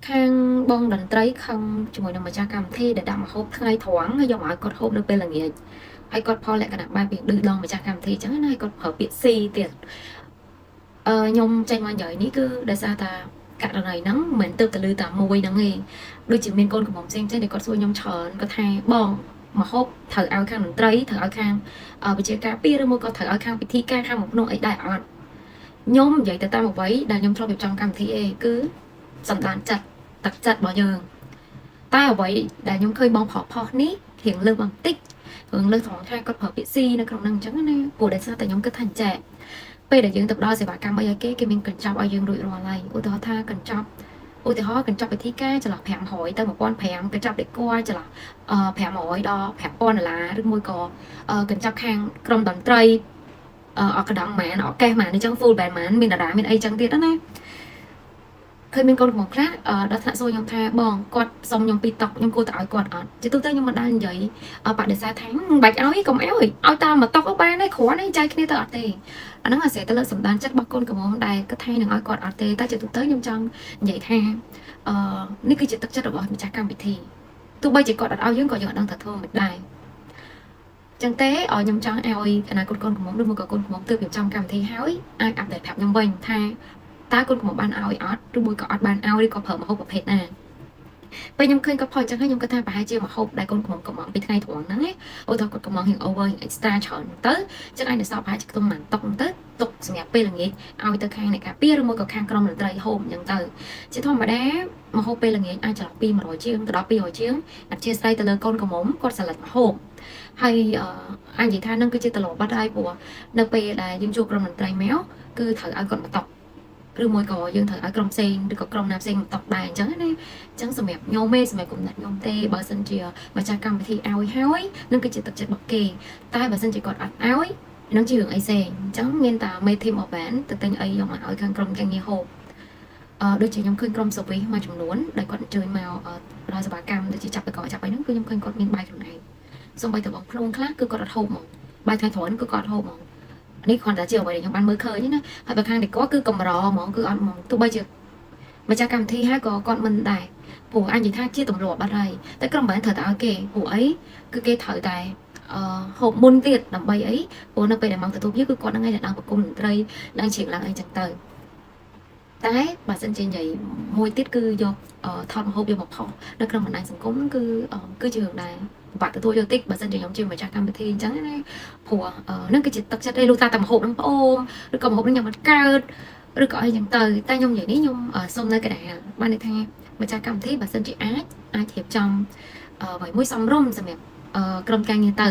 ខាងបងតន្ត្រីខឹងជាមួយនឹងម្ចាស់កម្មវិធីដែលដាក់ម្ហូបថ្ងៃត្រង់ហើយយកមកឲ្យគាត់ហូបនៅពេលល្ងាចហើយគាត់ផលលក្ខណៈបែបពីឌឺដងម្ចាស់កម្មវិធីអញ្ចឹងណាហើយគាត់ប្រើពាក្យស៊ីទៀតអឺខ្ញុំចេញមកនិយាយនេះគឺដោយសារតាករណីហ្នឹងមិនមែនទៅទៅលឺតែមួយហ្នឹងទេដូចជាមានកូនកំមុំផ្សេងៗដែលគាត់សួរខ្ញុំច្រើនគាត់ថាបងម្ហូបត្រូវឲ្យខាងតន្ត្រីត្រូវឲ្យខាងវិជាការពីឬមួយក៏ត្រូវឲ្យខាងពិធីការខាងមុខនោះអីដែរអត់ខ្ញុំនិយាយទៅតាមអ្វីដែលខ្ញុំធ្លាប់រៀបចំកម្មវិធីឯងគឺសន្តានចិត្តទឹកចិត្តរបស់យើងតែអ្វីដែលខ្ញុំឃើញបងប្រុសផុសនេះរៀងលើសបន្តិចរឿងលើសត្រង់ថាគាត់ប្រើពាក្យស៊ីនៅក្នុងហ្នឹងអញ្ចឹងណាព្រោះដោយសារតែខ្ញុំគិតថាអញ្ចឹងពេលដែលយើងទៅផ្ដល់សេវាកម្មអីឲ្យគេគេមានកញ្ចប់ឲ្យយើងរួចរាល់ហើយឧទាហរណ៍ថាកញ្ចប់ឧទាហរណ៍កញ្ចប់ពិធីការចន្លោះ500ទៅ1500កញ្ចប់ដេគ័រចន្លោះ500ដល់5000ដុល្លារឬមួយក៏កញ្ចប់ខាងក្រុមតន្ត្រីអកដងម៉ានអកេះម៉ានអញ្ចឹង full band ម៉ានមានតារាមានអីចឹងទៀតណាឃើញមានកូនកំមុំខ្លះដល់ថ្នាក់សួរខ្ញុំថាបងគាត់សុំខ្ញុំពីរតុកខ្ញុំគួរតែឲ្យគាត់អត់ជាទូទៅខ្ញុំមិនដែលនិយាយបដិសេធថាមិនបាច់ឲ្យកុំឲ្យឲ្យតាមមួយតុកបានទេគ្រាន់តែចែកគ្នាទៅអត់ទេអាហ្នឹងអាស្រ័យទៅលើសម្ដានចិត្តរបស់កូនកំមុំដែលគាត់ថានឹងឲ្យគាត់អត់ទេតែជាទូទៅខ្ញុំចង់និយាយថាអឺនេះគឺជាទឹកចិត្តរបស់ម្ចាស់កម្មវិធីទោះបីជាគាត់អត់ឲ្យយើងក៏យើងអត់ដឹងថាធ្វើមិនដែរចឹងទេឲ្យខ្ញុំចង់ឲ្យអនាគតកូនកំមុំឬមកក៏កូនកំមុំទើបរៀបចំកម្មវិធីហើយអាច update ប្រាប់ខ្ញុំវិញថាតើកូនកំមុំបានឲ្យអត់ឬមួយក៏អត់បានឲ្យឬក៏ប្រើម្ហូបប្រភេទណាពេលខ្ញុំឃើញគាត់ផុសអញ្ចឹងហើយខ្ញុំគិតថាប្រហែលជាម្ហូបដែលកូនកំមុំកំងពីថ្ងៃត្រង់ហ្នឹងឯងឧទាហរណ៍គាត់កំងរៀង over រៀង extra ច្រើនទៅចឹងអាចនឹងសល់ប្រហែលជាខ្ទង់មួយតុកទៅទុកសម្រាប់ពេលល្ងាចឲ្យទៅខាងអ្នកការពារឬមួយក៏ខាងក្រុមតន្ត្រីហូបអញ្ចឹងទៅជាធម្មតាម្ហូបពេលល្ងាចអាចចន្លោះពី100ជាងទៅដល់200ជាងអធិស្ឋានទៅលើកូនកំមុំគាត់សិលិតម្ហូបហើយអាចនិយាយថានឹងគឺជាត្រឡប់បាត់ហើយព្រោះនៅពេលដែលយើងជួបក្រុមតន្ត្រីមកគឺត្រូវឲ្យគាត់មកតុកឬមួយក៏យើងត្រូវឲ្យក្រុមផ្សេងឬក៏ក្រុមណាផ្សេងមកតុកដែរអញ្ចឹងណាអញ្ចឹងសម្រាប់ខ្ញុំទេសម្រាប់គំនិតខ្ញុំទេបើសិនជាម្ចាស់កម្មវិធីឲ្យហើយនឹងគឺជាទឹកចិត្តរបស់គេតែបើសិនជាគាត់អត់ឲ្យនឹងជារឿងអីផ្សេងអញ្ចឹងមានតែមេ team របស់ band ទៅទិញអីយកមកឲ្យខាងក្រុមការងារហូបអឺដូចជាខ្ញុំឃើញក្រុម service មួយចំនួនដែលគាត់អញ្ជើញមកផ្ដល់សេវាកម្មដូចជាចាប់តកចាប់អីហ្នឹងគឺខ្ញុំឃើញគាត់មានបាយខ្លួនឯងសូម្បីតែបងភ្លួងខ្លះគឺគាត់អត់ហូបហ្មងបាយថ្ងៃត្រង់គឺគាត់អត់ហូបហ្មងនេះគ្រាន់តែជាអ្វីដែលខ្ញុំបានមើលឃើញណាហើយបើខាងដេកគឺកម្រហ្មងគឺអត់ហ្មងទោះបីជាម្ចាស់កម្មវិធីហើយក៏គាត់មិនដែរព្រោះអញនិយាយថាជាទម្លាប់បាត់ហើយតែក្រុមបានត្រូវតែឲ្យគេព្រោះអីគឺគេត្រូវតែអឺហូបមុនទៀតដើម្បីអីព្រោះនៅពេលដែលមកទទួលភ្ញៀវគឺគាត់នឹងឯងដែលឡើងប្រគំតន្ត្រីឡើងច្រៀងឡើងអីចឹងទៅតែបើសិនជានិយាយមួយទៀតគឺយកថតម្ហូបយកមកផុសនៅក្នុងបណ្ដាញសង្គមគឺគឺជារឿងដែលពិបាកទទួលយកតិចបើសិនជាខ្ញុំជាម្ចាស់កម្មវិធីអញ្ចឹងណាព្រោះនឹងគឺជាទឹកចិត្តឯលុះតាតែម្ហូបនឹងប្អូនឬក៏ម្ហូបនឹងញ៉ាំអត់កើតឬក៏អីចឹងទៅតែខ្ញុំនិយាយនេះខ្ញុំសុំនៅកណ្ដាលបានន័យថាម្ចាស់កម្មវិធីបើសិនជាអាចអាចរៀបចំអ្វីមួយសមរម្យសម្រាប់ក្រុមការងារទៅ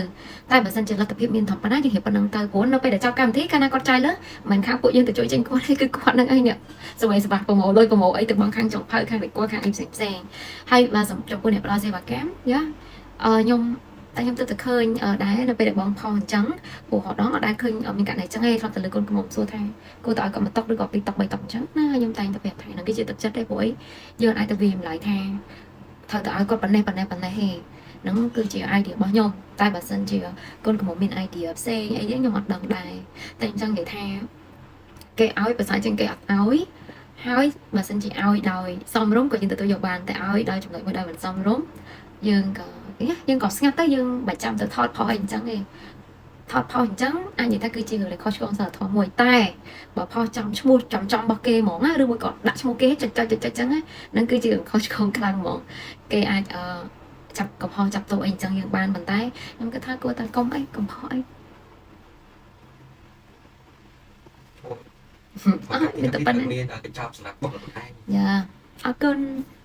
តែបើសិនជាលទ្ធភាពមានធម្មតាយើងរៀបប៉ុណ្ណឹងទៅព្រោះនៅពេលដែលចប់កម្មវិធីកាលណាគាត់ចាយលើមិនខាងពួកយើងទៅជួយចេញគាត់ទេគឺគាត់នឹងអីនេះសវ័យសបាប្រមូលលុយប្រមូលអីទៅបងខាងចុងភៅខាងវិកខាងអីផ្សេងផ្សេងហើយបើចំពោះអ្នកផ្ដល់សេវាកម្មយ៉ាអឺខ្ញុំតែខ្ញុំទៅតែឃើញដែរនៅពេលដែលបងផុសអញ្ចឹងព្រោះរដងអត់ដែលឃើញមានករណីអញ្ចឹងឯងធ្លាប់តែលើកូនកំមុំសួរថាគួរតែឲ្យគាត់មកតុកឬក៏ពីរតុកបីតុកអញ្ចឹងណាខ្ញុំតែងតែប្រាប់ថាហ្នឹងគឺជាទឹកចិត្តទេព្រោះអីយើងអាចទៅវាម្លាយថាត្រូវតែឲ្យគាត់ប៉ុណ្ណេះប៉ុណ្ណេះប៉ុណ្ណេះទេហ្នឹងគឺជា idea របស់ខ្ញុំតែបើសិនជាកូនកំមុំមាន idea ផ្សេងអីខ្ញុំអត់ដឹងដែរតែខ្ញុំចង់និយាយថាគេឲ្យបើសិនជាគេអត់ឲ្យហើយបើសិនជាឲ្យដោយសមរម្យក៏យើងទទួលយកបានតែឲ្យដោយចំណុចមួយដោយមិនសមរម្យយើងក៏យើងក៏ស្ងាត់ទៅយើងមិនចាំទៅថតផុសអីអញ្ចឹងទេថតផុសអញ្ចឹងអាចនិយាយថាគឺជារឿងដែលខុសឆ្គងសិលធម៌មួយតែបើផុសចំឈ្មោះចំចំរបស់គេហ្មងណាឬមួយក៏ដាក់ឈ្មោះគេចុចចុចចុចចុចអញ្ចឹងហ្នឹងគឺជារឿងខុសឆ្គងខ្លាំងហ្មងគេអាចអឺចាប់កំហុសចាប់ទោសអីអញ្ចឹងយើងបានប៉ុន្តែខ្ញុំគិតថាគួរតែកុំអីកំហុសអីអត់មានតែប៉ុណ្្នឹង មានកញ្ចប់សម្រាប់បុកខ្លួនឯង យ៉ាអរគុណ។